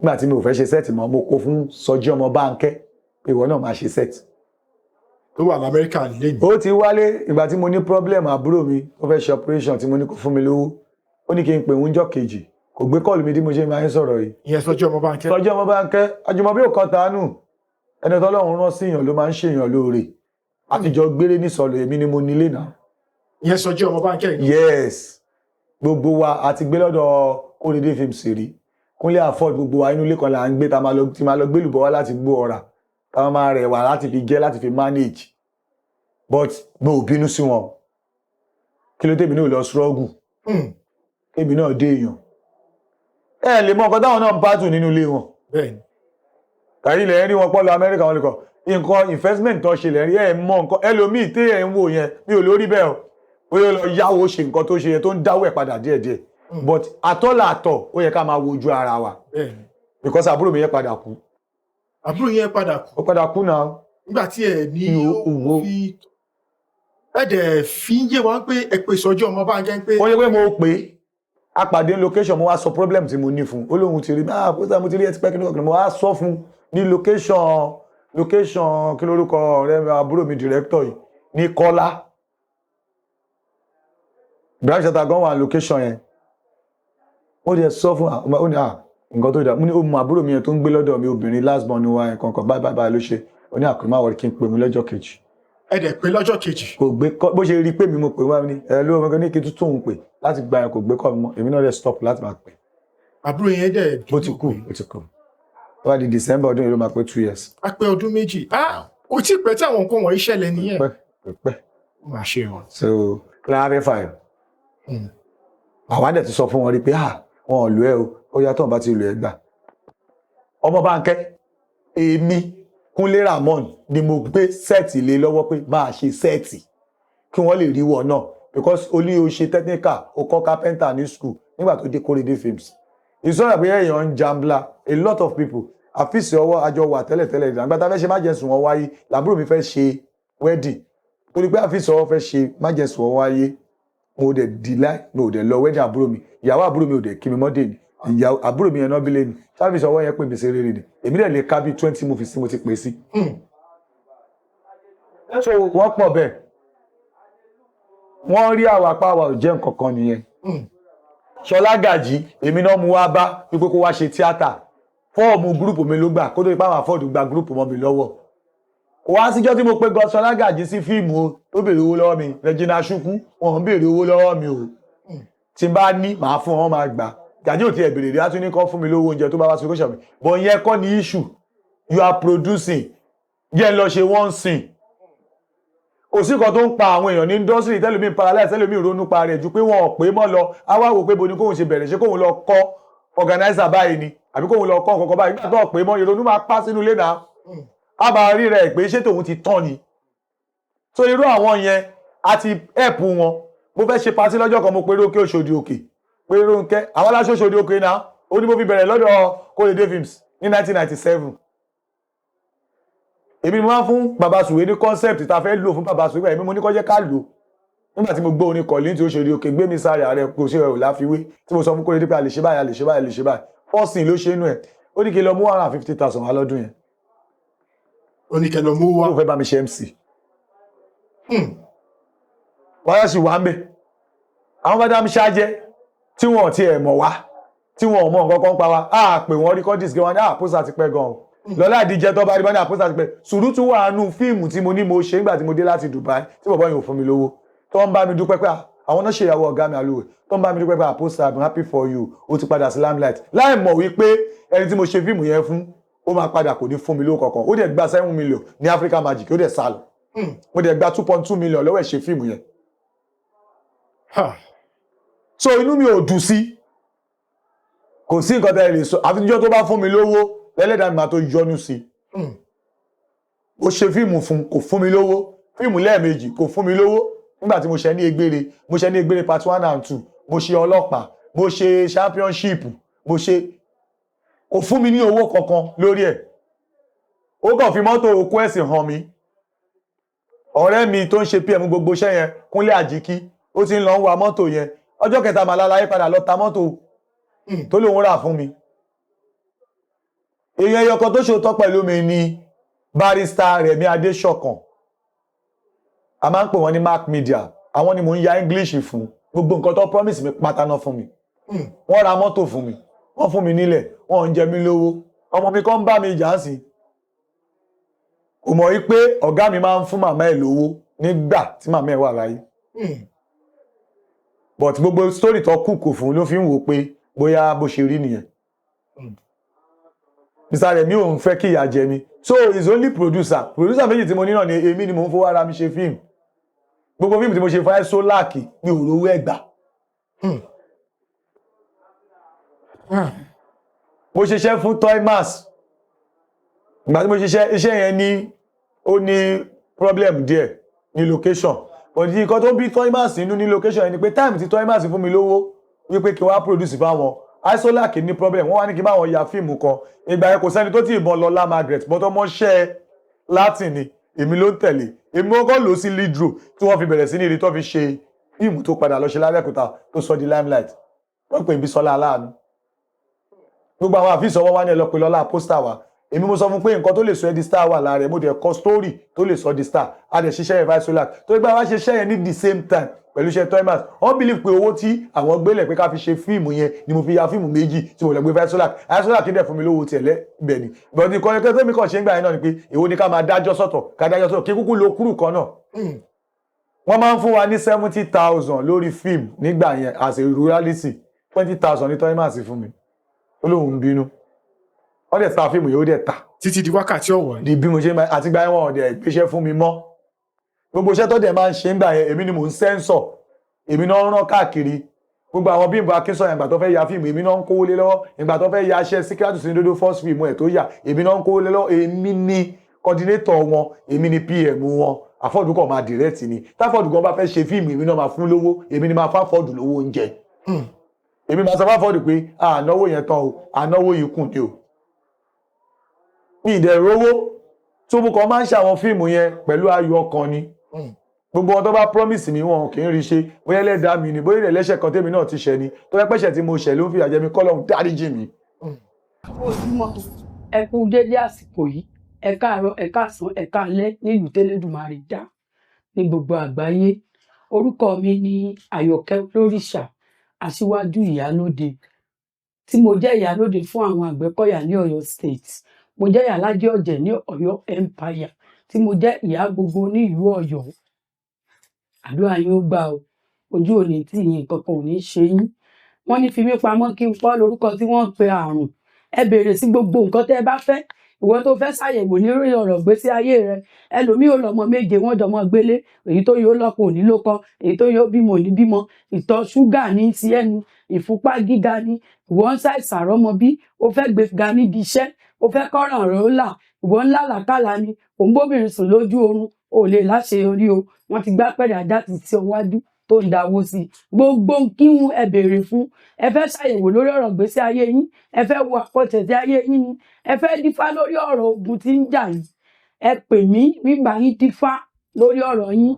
Nígbà tí mi ò fẹ́ ṣe set mọ́, mo kó fún Sọjí ọmọ Báńkẹ́ pé ìwọ náà máa ṣe set. Tó wà lamẹ́ríkà lẹ́yìn. Ó ti wálé. Ìgbà tí mo ní problem, àbúrò mi ó fẹ́ ṣe operation, tí mo ní kó fún mi lówó, ó ní kí n pè ń jọ́ kejì, kò gbé call mi dí mo ṣe máa ń sọ̀rọ̀ yìí. Ìyẹn Sọjí ọmọ Báńkẹ́. Sọjí ọmọ Báńkẹ́, Àjùmọ̀bí ò kan tàánù. Ẹni tọ́lọ́run rán sí èèyàn ló máa ń ṣèyàn lóore. Àtijọ́ gbére nísọ̀lọ̀, èmi ni mo nílé náà. Ìyẹn Sọjí ọmọ Báńkẹ́ yìí. Yes, gbogbo wa àti gbé lọ́dọ̀ Kóredé Films rí, Kúnlé Afod, gbogbo wa inú ilé kan là ń gbé, tá máa lọ tí máa lọ gbélùbọ́ wá láti gbó ọ̀rà, tá máa rẹ̀ wá láti fi jẹ́ láti fi manage. But mo ò bínú sí wọn. Kí ló tèmi náà lọ struggle, tèmi náà dé èèyàn. Ẹ lè mọ nǹkan táwọn náà ń bá tù nínú ilé wọn. Kàrí ilẹ̀ rí wọn pọ̀ lọ Amẹ́ríkà, wọn lè kọ nǹkan investment tó ṣe lẹ̀ rí. Ẹ mọ nǹkan ẹlòmíì tí ẹ̀ ń wò yẹn, mi ò lórí bẹ́ẹ̀ o. Bóyá ó lọ yáwó ṣe nǹkan tó ṣe yẹn, tó ń dáwọ́ ẹ̀ padà díẹ̀díẹ̀. But àtọ́là àtọ̀, ó yẹ ká máa wojú ara wa, because àbúrò mi yẹn padà kú. Àbúrò yẹn padà kú. Ó padà kú náà. Nígbà tí ẹ ní Owó. ó fi ẹ dẹ̀ fi ń yé wa pé ẹ pè Sọjí ọmọ Báńkẹ́ pé Ó yẹ pé mo pè é, a pàdé location, mo wá sọ problem tí mo ní fún un. Ó lóun ti rí, ah, pósítà, mo ti rí ẹ ti pẹ́, kí ló kàn. Mo wá sọ fún ní location, kí lórúkọ ọ̀rẹ́ mi, àbúrò mi, director yìí ní Kọ́lá Ibrahim Chatta gan wà location yẹn. Ó dẹ̀ sọ fún, ó ní, ah, nǹkan tó dà. Mo ní ó mọ àbúrò mi yẹn tó ń gbé lọ́dọ̀ mi, obìnrin, last born wa yẹn kankan, báyìí báyìí báyìí ló ṣe. Ó ní àkùrẹ́ máa wọlé kí n pè mí lọ́jọ́ kejì. Ẹ dẹ̀ pé lọ́jọ́ kejì. Kò gbé kọ́. Bó ṣe rí pé mi mo pè wá ní ẹ ló ọmọ ní kí n tún tóun pè. Láti gba yẹn, kò gbé kọ́ mi mọ́. Èmi náà dẹ̀ stop láti máa pè. Àbúrò yẹn dẹ̀ Bó ti kú, ó ti kú. Ó wá di December ọdún yìí ló máa pé 2 years. Á pé ọdún 2. Ah, kò tí ì pẹ́ tí àwọn nǹkan wọ̀nyí ṣẹlẹ̀ nìyẹn. Pẹ́ pẹ́. Ó mà ṣe wọn. So kí la fẹ́ fà yọ? Àwa dẹ̀ ti sọ fún wọn rí pé, ah, wọn ò lù ẹ́ o. Ó yá, tóun bá ti lù ẹ́ gbà. Ọmọ Bánkẹ́, èmi Kúnlé Ramon ni mo gbé set lé lọ́wọ́ pé máa ṣe set kí wọ́n lè rí wọ̀ náà, because olú o ṣe technical, o kọ́ carpenter ní school. Nígbà tó dé Kórèdé Films, ìsọ̀rọ̀ pé èèyàn ń jambla a lot of people. Àfíìsì ọwọ́ àjọ wà tẹ́lẹ̀tẹ́lẹ̀. Ìdàgbà tá a fẹ́ ṣe májẹ̀sùn wọn wáyé, làbúrò mi fẹ́ ṣe wedding, torí pé àfíìsì ọwọ́ fẹ́ ṣe májẹ̀sùn wọn wáyé, mo dẹ̀ dìláì, mo dẹ̀ lọ wedding àbúrò mi. Ìyàwó àbúrò mi ò dẹ̀ kí mi mọ́ dé ni. Ìyàwó àbúrò mi yẹn náà bí lé ni. Sáfìsì ọwọ́ yẹn pè mí sí rere ni. Èmi dẹ̀ lè ká bí 20 movies tí mo ti pè sí. So wọ́n pọ̀ bẹ́ẹ̀, wọ́n rí àwa pa àwa ò jẹ́ nǹkan kan nìyẹn. Ṣọlá Gàjí, èmi náà mú wá bá wípé kó wá ṣe tíátà. Form group mi ló gbà kó tó di pé àwọn àfọ́ọ̀dù gba group mọ́ mi lọ́wọ́. Kò wá síjọ́ tí mo pe gan Ṣọlá Gàjí sí fíìmù o tó béèrè owó lọ́wọ́ mi. Regina Chukwu, wọn ń béèrè owó lọ́wọ́ mi o. Tí n bá ní màá fún wọn, máa gbà. Gàjí ò tiẹ̀ béèrè rí. Á tún ní kọ́ fún mi lówó oúnjẹ tó bá wá sí kóṣà mi bọ̀. Ìyẹn kọ́ ni issue. You are producing, jẹ́ ń lọ ṣe one scene. Kò sí nǹkan tó ń pa àwọn èèyàn ní industry, tẹ́lómi paralyze, tẹ́lómi ronú pa rẹ̀ ju pé wọn ò pé mọ́ lọ. Á wá wò pé bo ni kóun ṣe bẹ̀rẹ̀, ṣé kóun lọ kọ́ organizer báyìí ni àbí kóun lọ kọ́ nǹkan kan báyìí? Nígbà tó pé mọ́, ìrònú máa pa sínú ilé náà, á máa rí rẹ̀ pé ṣé tòun ti tán ni. So irú àwọn yẹn a ti help wọn. Mo fẹ́ ṣe party lọ́jọ́ kan, mo pe Rónkẹ́ Òṣòdì Òkè, pé Rónkẹ́ àwọn aláṣọ Òṣòdì Òkè náà. Ó ní mo fi bẹ̀rẹ̀ lọ́dọ̀ Kóredé Films ní 1997. Èmi ni mo máa ń fún Bàbá Sùwé ní concept tá a fẹ́ lò fún Bàbá Sùwé. Èmi mo ní kó jẹ́ ká lò. Nígbà tí mo gbọ́ orin kọ̀lí tí Òṣòdì Òkè gbé mi sáré ààrẹ, kò sí ẹ̀ ò láfiwé, tí mo sọ fún Kóredé pé a lè ṣe báyìí, a lè ṣe báyìí, a lè ṣe báyìí, fọ́ọ̀sìn ló ṣe inú ẹ̀. Ó ní kí n lọ mú 150,000 wá lọ́dún yẹn. Ó ní kẹ́ lọ mú wá. Ó fẹ́ bá mi ṣe MC. Wáyà sì wá ń bẹ̀. Àwọn bá dá mi ṣáájẹ́ tí wọn ò tiẹ̀ mọ̀ wá, tí wọn ò mọ nǹkan kan pa wá, á pè wọ́n record disc wọn ní àpòsà ti pẹ́ gan o. Lọ́lá ìdíjẹ́ tó bá rí bá ní àpòsà ti pẹ́. Sùúrùtù wà nù fíìmù tí mo ní mo ṣe nígbà tí mo dé láti Dubai, tí bọ̀bọ́ yìí ò fún mi lówó, tó ń bá mi dúpẹ́ pé àwọn náà ṣèyàwó ọ̀gá mi àlùwẹ̀, tó ń bá mi dúpẹ́ pé, "Àpòsà, I'm happy for you, ó ti padà sí limelight," láì mọ̀ wípé ẹni tí mo ṣe fíìmù yẹn fún, ó máa padà kò ní fún mi lówó kankan. Ó dẹ̀ gba 7 million ní Africa Magic, ó dẹ̀ sá lọ. Mo dẹ̀ gba 2.2 million lọ́wọ́ ẹ̀ ṣe fíìmù yẹn. So inú mi ò dùn sí. Kò sí nǹkan tẹ́ ẹ lè sọ àfijọ́ tó bá fún mi lówó lẹ́lẹ́dàá mi máa tó yọnu sí. Ó ṣe fíìmù fún, kò fún mi lówó. Fíìmù lẹ́ẹ̀mejì, kò fún mi lówó. Nígbà tí mo ṣe ní egbére, mo ṣe ní egbére part one and two, mo ṣe ọlọ́pàá, mo ṣe championship, mo ṣe, kò fún mi ní owó kankan lórí ẹ̀. Ó kàn fi mọ́tò okó ẹ̀sìn hàn mí. Ọ̀rẹ́ mi tó ń ṣe PM gbogbo iṣẹ́ yẹn, Kúnlé Àjíkí, ó ti ń lọ ń wa mọ́tò yẹn. Ọjọ́ kẹta màlálàyé padà lọ ta mọ́tò tó lóun rà fún mi. Èèyàn ẹyọ kan tó ṣòótọ́ pẹ̀lú mi ni Barrister Rẹ̀mí Adéṣọ̀kan. A máa ń pè wọ́n ní Mark Media. Àwọn ni mò ń ya English fún. Gbogbo nǹkan tó promise mi pátá náà fún mi. Wọ́n ra mọ́tò fún mi, wọ́n fún mi nílẹ̀, wọ́n ń jẹ mí lówó. Ọmọ mi kan ń bá mi jà sí, kò mọ̀ wípé ọ̀gá mi máa ń fún màmá ẹ̀ lówó nígbà tí màmá ẹ̀ wà láyé. But gbogbo story tó kù kò fún ló fi ń wò pé bóyá bó ṣe rí nìyẹn. Mr. Remi òun fẹ́ kí ìyà jẹ mi, so he's only producer. Producer méjì tí mo ní náà ni èmi ni mò ń fowó ara mi ṣe fíìmù. Gbogbo fíìmù tí mo ṣe fún Isolac, mi ò rówó ẹ̀ gbà. Mo ṣiṣẹ́ fún Toymas. Ìgbà tí mo ṣiṣẹ́ iṣẹ́ yẹn ní, ó ní problem díẹ̀ ní location, but nǹkan tó bí Toymas nínú ní location yẹn ni pé time tí Toymas fún mi lówó wípé kí wọ́n á produce fáwọn, Isolac ní problem. Wọ́n wá ní kí n bá wọn ya fíìmù kan. Ìgbà yẹn, kò sẹ́ni tó tí ì mọ Lọlá Margaret, but ọmọọṣẹ́ Latin ni, èmi ló ń tẹ̀lé. Èmi wọ́n kọ́ lò ó sí lead role tí wọ́n fi bẹ̀rẹ̀ sí ní rí tó fi ṣe fíìmù tó padà lọ ṣe lábẹ́òkúta tó sọ di Limelight. Wọ́n pè ní Bísọ́lá Aláàánú. Gbogbo àwọn àfíìsì ọwọ́ wa ní ẹ lọ pé Lọlá poster wa. Èmi mo sọ fún pé nǹkan tó lè sọ ẹ́ di star wà lára ẹ̀. Mo dẹ̀ kọ story tó lè sọ di star. A dẹ̀ ṣiṣẹ́ yẹn Isolac tó gbé wá ṣiṣẹ́ yẹn ní the same time pẹ̀lú iṣẹ́ Toymas. Wọ́n believe pé owó tí àwọn gbélé pé ká fi ṣe fíìmù yẹn ni mo fi ya fíìmù méjì tí mo lọ gbé Isolac. Isolac dẹ̀ fún mi lówó tiẹ̀ lẹ́bẹ̀ ni. But nǹkan ẹ̀kẹ́ tó mi kàn ṣe ń gbà yẹn náà ni pé èwo ni ká máa dájọ́ sọ̀tọ̀, ká dájọ́ sọ̀tọ̀, kí kúkú lo kúrú kan náà. Wọ́n máa ń fún wa ní 70,000 lórí fíìmù nígbà yẹn as a royalty. 20,000 ní Toymas fún mi. Ó lóun ń bínú. Wọ́n dẹ̀ ta fíìmù yìí, ó dẹ̀ ta. Títí di wákàtí ọ̀wọ̀ yìí. Di bí mo ṣe máa àti gba ẹ̀wọ̀n ọ̀dẹ̀ gbéṣẹ́ fún mi mọ́. Gbogbo iṣẹ́ tó dẹ̀ máa ń ṣe ń gbà yẹn, èmi ni mò ń sẹ́ńsọ̀, èmi náà ń rán káàkiri. Gbogbo àwọn Bímbọ́ Akínsọ̀yà, ìgbà tó fẹ́ ya fíìmù, èmi náà ń kówó lé lọ́wọ́. Ìgbà tó fẹ́ ya iṣẹ́ Síkírátù Sìndodo, first film ẹ̀ tó yà, èmi náà ń kówó lé lọ́wọ́. Èmi ni coordinator wọn, èmi ni PM wọn. Àfọ́ọ̀dù kan máa direct ni. Táfọ́ọ̀dù gan bá fẹ́ ṣe fíìmù, èmi náà máa fún lówó. Èmi ni máa fáfọ́ọ̀dù lówó oúnjẹ. Èmi máa sọ fáfọ́ọ̀dù pé ànáwó yẹn tán o, ànáwó yìí kùn ni o. Mi ì dẹ̀ rówó tó mú kan máa ń ṣe àwọn fíìmù yẹn pẹ̀lú ayọ̀ ọkàn ni. Gbogbo wọn tó bá promise mi, wọn kì í rí ṣe. Bóyá ẹlẹ́dàá mi ni, bóyá ẹlẹ́ṣẹ̀ kan tèmi náà ti ṣẹ̀ ni, tó yẹ pẹ́ṣẹ̀ tí mo ṣẹ̀ ló ń fìyà jẹ mi, kọ́lọ́hún dáríjì mi. Ojúmọ́, ẹ kú dédé àsìkò yìí. Ẹ káàárọ̀, ẹ káàsán, ẹ káalẹ́ nílùú tẹ́lẹ̀dùmarè dá ní gbogbo àgbáyé. Orúkọ mi ni Àyọ̀kẹ́ Olórìṣà, aṣíwájú ìyálóde, tí mo jẹ́ ìyálóde fún àwọn Àgbẹ̀kọ̀yà ní Ọ̀yọ́ State. Mo jẹ́ ìyálájẹ Ọ̀jẹ̀ ní Ọ̀yọ́ Empire, tí mo jẹ́ ìyá gbogbo ní ìlú Ọ̀yọ́. Àdúrà yín ó gbà o, ojú ò ní tì yín, nǹkan kan ò ní ṣe yín. Wọ́n ní fi mí pamọ́ kí n pọ́ lórúkọ tí wọ́n ń pe àrùn. Ẹ béèrè sí gbogbo nǹkan tẹ́ ẹ bá fẹ́. Ìwọ tó fẹ́ ṣàyẹ̀wò ní ọ̀rọ̀ ìgbésí ayé rẹ, ẹlòmíì ò lọ́mọ méje, wọ́n jọmọ gbélé. Èyí tó yóò lọ́kọ ò ní lókọ, èyí tó yóò bímọ ò ní bímọ. Ìtọ̀ ṣúgà ní ti ẹnu, ìfúnpá gíga ní, ìwọ ń ṣàìsàn rọ́mọ bí, o fẹ́ gbéga níbi iṣẹ́, o fẹ́ kọ́ràn rẹ ó là, ìwọ ń lálàkàlà ni, òun bóbìnrin sùn lójú oorun, o ò lè láṣeyọrí o, wọ́n ti gbá pẹ̀rẹ̀ ajá ti sí ọ wájú tó ń dáwó sí i. Gbogbo kíhun ẹ béèrè fún. Ẹ fẹ́ ṣàyẹ̀wò lórí ọ̀rọ̀ ìgbésí ayé yín, ẹ fẹ́ wo àkọsẹ̀tẹ̀ ayé yín ni, ẹ fẹ́ dífá lórí ọ̀rọ̀ ogun tí ń jà yín, ẹ pè mí, wígbà yín dífá lórí ọ̀rọ̀ yín.